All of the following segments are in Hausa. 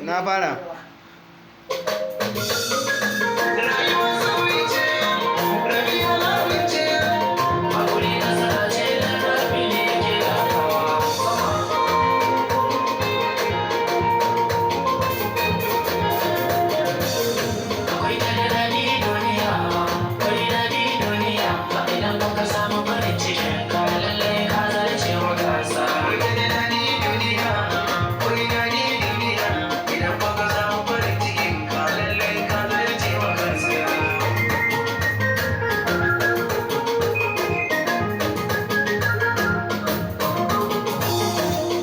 Na fara. Rayuwar sauyi ce, rabiya launi ce, hakuri nasara ce da rabi ne ke dakawa. Akwai ta da daɗi duniya, akwai daɗi duniya, idan baka samu farin cikin ka lallai ka zarce wa gasa. Akwai ta da daɗi duniya, akwai daɗi duniya, idan baka samu farin cikin ka lallai ka zarce wa gasa.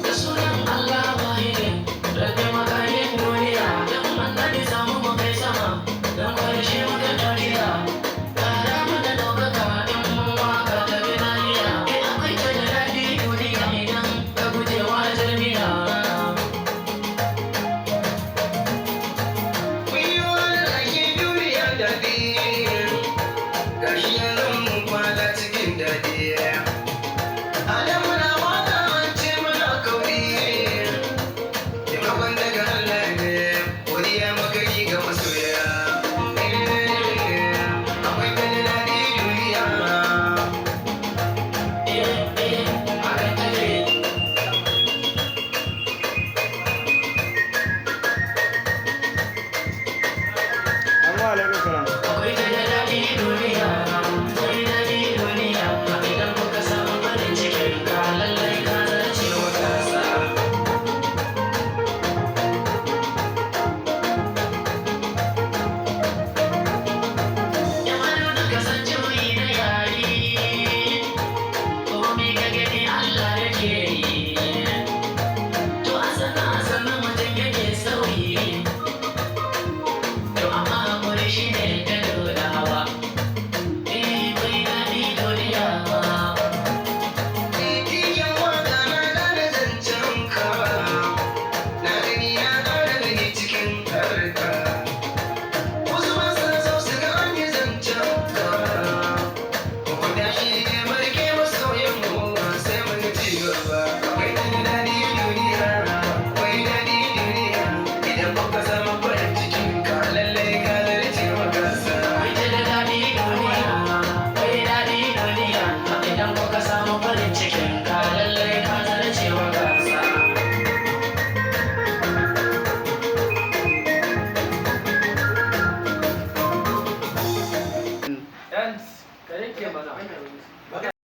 Da sunan Allah wahidin, rabe makarin duniya, don annabi samu mu kai sama, don karshe muka dariya. Kara mana ɗaukaka in mun waka ta binariya. Eh akwai ta da daɗi duniya idan ka guje wa jarmiya. Mun duniya daɗi, gashi yanzu mun kwana cikin daɗi. Adamu na waka an ce muna kauri, taimakon daga Allah